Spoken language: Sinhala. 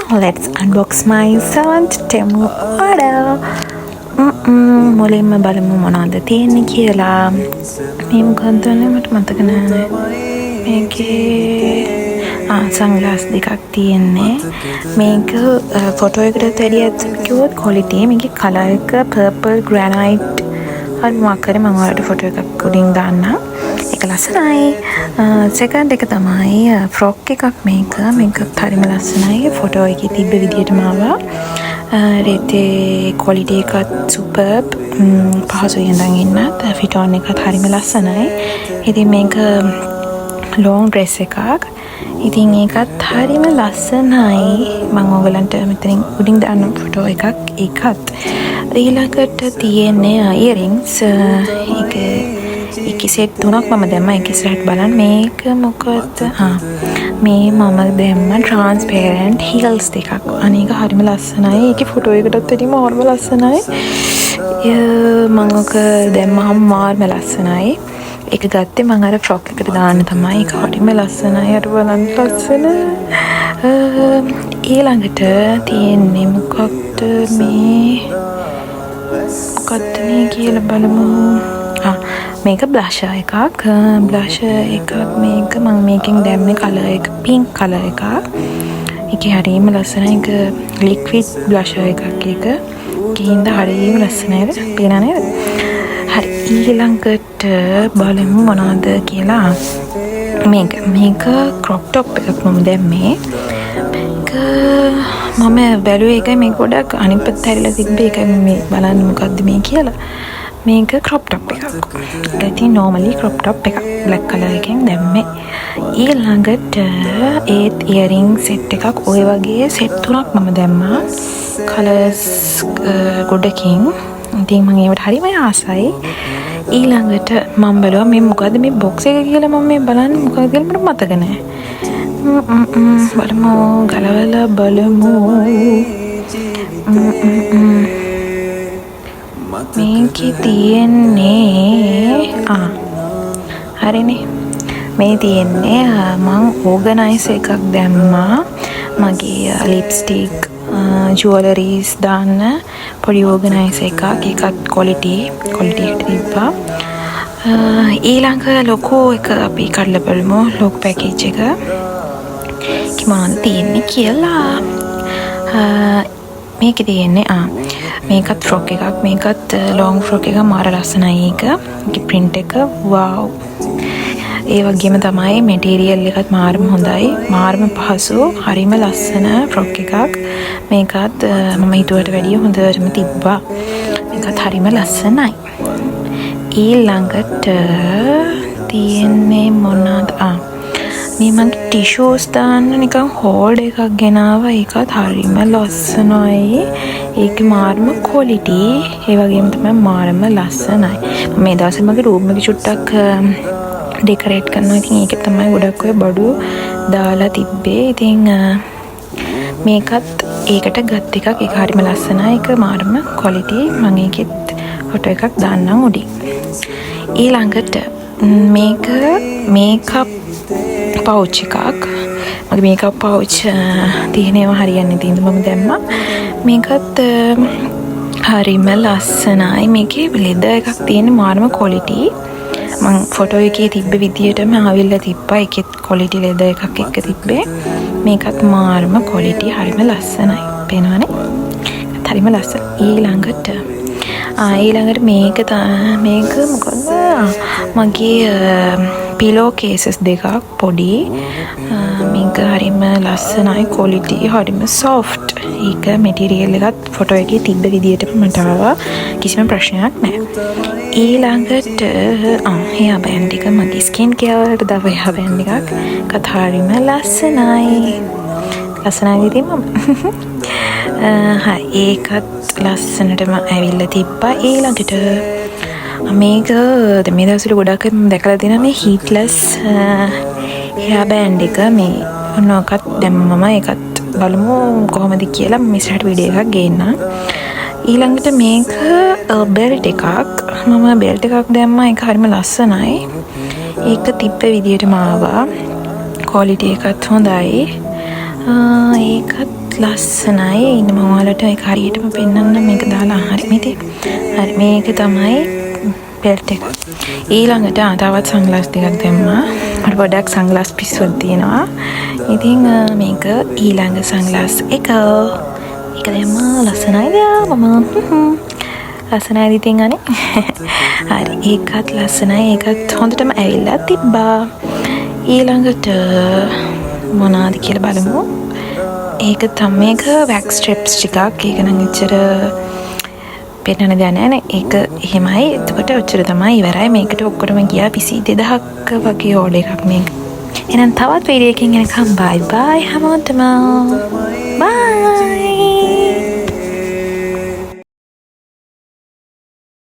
Let's unbox my seventh Temu order. මුලින්ම බලමු මොනවද තියෙන්නේ කියලා. මේ මොකක්ද මට මතක නෑනේ. මේකේ සන්ග්ලාස් දෙකක් තියෙන්නේ. මේක ෆොටෝ එකටත් වැඩිය ඇත්තම කිව්වොත් ක්වොලිටි. මේකේ කලර් එක පර්පල් ග්‍රැනයිට් හරි මොකක් හරි, මම ඔයාලට ෆොටෝ එකක් උඩින් දාන්නම්. ඒක ලස්සනයි. සෙකන්ඩ් එක තමයි ෆ්‍රොක් එකක් මේක. මේකත් හරිම ලස්සනයි. ෆොටෝ එකේ තිබ්බ විදිහටම ආවා. රෙද්දේ ක්වොලිටි එකත් සුපර්බ්. පහසුයි ඇඳන් ඉන්නත්. ෆිට් ඔන් එකත් හරිම ලස්සනයි. ඉතින් මේක ලෝං ඩ්‍රෙස් එකක්. ඉතින් ඒකත් හරිම ලස්සනයි. මං ඔයගලන්ට මෙතනින් උඩින් දාන්නම් ෆොටෝ එකක් ඒකත්. ඊළඟට තියෙන්නේ ඉයරින්ග්ස්. ඒක ඒකේ සෙට් තුනක් මම දැම්මා. ඒක ඉස්සරහට බලන්න. මේක මොකද්ද? මේ මම දැම්ම ට්‍රාන්ස්පේරන්ට් හීල්ස් දෙකක්. අනේ ඒක හරිම ලස්සනයි. ඒකේ ෆොටෝ එකටත් වැඩිය මාරම ලස්සනයි. මං ඔක දැම්මහම මාරම ලස්සනයි. ඒක ගත්තේ මං අර ෆ්‍රොක් එකට දාන්න තමයි. ඒක හරිම ලස්සනයි. අර බලන්න ලස්සන. ඊළඟට තියෙන්නේ මොකක්ද මේ? මොකක්ද මේ කියලා බලමු. මේක බ්ලෂර් එකක්. බ්ලෂර් එකක් මේක. මං මේකෙන් දැම්මේ කලර් එක පින්ක් කලර් එකක්. ඒකේ හරිම ලස්සනයි. ඒක ලික්විඩ් බ්ලෂර් එකක් ඒක. ඒකේ හින්දා හරිම ලස්සනයිද? පේනව නේද? හරි, ඊළඟට බලමු මොනවද කියලා. මේක ක්‍රොප් ටොප් එකක් මම දැම්මේ. මේක මම බැලුවේ ඒකයි, මේක ගොඩක් අනිත් පැත්ත හැරිලා තිබ්බේ. ඒකයි මම මේ බලන්න මොකද්ද මේ කියලා. මේක ක්‍රොප් ටොප් එකක්. ඒක ඉතින් නෝමලි ක්‍රොප් ටොප් එකක්. බ්ලැක් කලර් එකෙන් දැම්මේ. ඊළඟට ඒත් ඉයරින් සෙට් එකක්. ඔය වගේ සෙට් තුනක් මම දැම්මා. කලර්ස් ගොඩකින්. ඉතින් මං ඒවට හරිම ආසයි. ඊළඟට මං බැලුවා මේ මොකද්ද මේ බොක්ස් එක කියලා. මම මේ බලන්නේ මොකක්ද කියලා මට මතක නෑ. බලමු, ගලවලා බලමු. මේකේ තියෙන්නේ, හරිනේ. මේ තියෙන්නේ මං ඕගනයිසර් එකක් දැම්මා. මගේ ලිප්ස්ටික්, ජුවලරීස් දාන්න පොඩි ඕගනයිසර් එකක්. ඒකත් ක්වොලිටි ක්වොලිටි එකට තිබ්බා. ඊළඟ ලොකු එක අපි කඩලා බලමු, ලොකු පැකේජ් එක. ඒකේ මොනවද තියෙන්නේ කියලා. මේකේ තියෙන්නේ මේකත් ෆ්‍රොක් එකක්. මේකත් ලොං ෆ්‍රොක් එකක්. මාර ලස්සනයි ඒක. ඒකේ ප්‍රින්ට් එක වව්. ඒ වගේම තමයි මැටීරියල් එකත් මාරම හොඳයි. මාරම පහසු. හරිම ලස්සන ෆ්‍රොක් එකක්. මේකත් මම හිතුවට වැඩිය හොඳටම තිබ්බා. මේකත් හරිම ලස්සනයි. ඊළඟට තියෙන්නේ මොනවද? මේ මගේ ටිෂූස් දාන්න නිකන් හෝල්ඩර් එකක් ගෙනාවා. ඒකත් හරිම ලස්සනයි. ඒක මාරම ක්වොලිටි. ඒ වගේම තමයි මාරම ලස්සනයි. මම මේ දවස්වල මගේ රූම් එක චුට්ටක් ඩෙකරේට් කරනවා. ඉතින් ඒකේ තමයි ගොඩක් ඔය බඩු දාලා තිබ්බේ. ඉතින් මේකත් ඒකට ගත් එකක්. ඒක හරිම ලස්සනයි. ඒක මාරම ක්වොලිටි. මම ඒකෙත් ෆොටෝ එකක් දාන්නම් උඩින්. ඊළඟට මේක මේකප් පවුච් එකක්. මගේ මේකප් පවුච් තියෙන ඒවා හරියන්නේ නැති හින්දා මම දැම්මා. මේකත් හරිම ලස්සනයි. මේකේ ලෙදර් එකක් තියෙන, මාරම ක්වොලිටි. මං ෆොටෝ එකේ තිබ්බ විදියටම ආවිල්ලා තිබ්බා. ඒකෙත් ක්වොලිටි ලෙදර් එකක් එක්ක තිබ්බේ. මේකත් මාරම ක්වොලිටි, හරිම ලස්සනයි. පේනවනේ? ඒකත් හරිම ලස්සනයි. ඊළඟට මේක මොකද්ද? මගේ පිලෝ කේසස් දෙකක් පොඩි. මේක හරිම ලස්සනයි, ක්වොලිටි, හරිම සොෆ්ට්. ඒක මැටීරියල් එකත් ෆොටෝ එකේ තිබ්බ විදියටම මට ආවා. කිසිම ප්‍රශ්නයක් නෑ. ඊළඟට හෙයා බෑන්ඩ් එක, මගේ ස්කින් කෙයාර් වලට දාපු හෙයා බෑන්ඩ් එකක්. ඒකත් හරිම ලස්සනයි. ලස්සනයි ඉතින් මම. හරි, ඒකත් ලස්සනටම ඇවිල්ලා තිබ්බා. ඊළඟට මේක දැන් මේ දවස්වල ගොඩක් අය මම දැකලා තියෙනවා මේ හීට්ලස් හෙයා බෑන්ඩ් එක. මේ ඔන්න ඔකත් දැම්මම මම ඒකත් බලමු කොහොමද කියලා. මම ඉස්සරහට වීඩියෝ එකක් ගේන්නම්. ඊළඟට මේක බෙල්ට් එකක්. මම බෙල්ට් එකක් දැම්මා. ඒක හරිම ලස්සනයි. ඒක තිබ්බ විදියටම ආවා. ක්වොලිටි එකත් හොඳයි. ඒකත් ඒකත් ලස්සනයි. ඉන්න මම ඔයාලට ඒක හරියටම පෙන්නන්නම් මේක දාලා. හරි, මේ තියෙන්නේ. හරි, මේක තමයි බෙල්ට් එක. ඊළඟට තවත් සන්ග්ලාස් ටිකක් දැම්මා. මට පොඩක් සන්ග්ලාස් පිස්සුවක් තියෙනවා. ඉතින් මේක ඊළඟ සන්ග්ලාස් එක. ඒක දැම්මා. ලස්සනයිද? මම ලස්සනයිද ඉතින් අනේ. හරි, ඒකත් ලස්සනයි. ඒකත් හොඳටම ඇවිල්ලා තිබ්බා. ඊළඟට මොනාද කියලා බලමු. ඒක තමයි, මේක වැක්ස් ස්ට්‍රිප්ස් ටිකක්. ඒක නම් එච්චර පෙන්නන දෙයක් නෑ නේ. ඒක එහෙමයි. එතකොට ඔච්චර තමයි, ඉවරයි. මේකට ඔක්කොටම ගියා 22,000ක් වගේ ඕඩර් එකක් මේක. එහෙනම් තවත් වීඩියෝ එකකින් එනකම් බයි බයි හැමෝටම.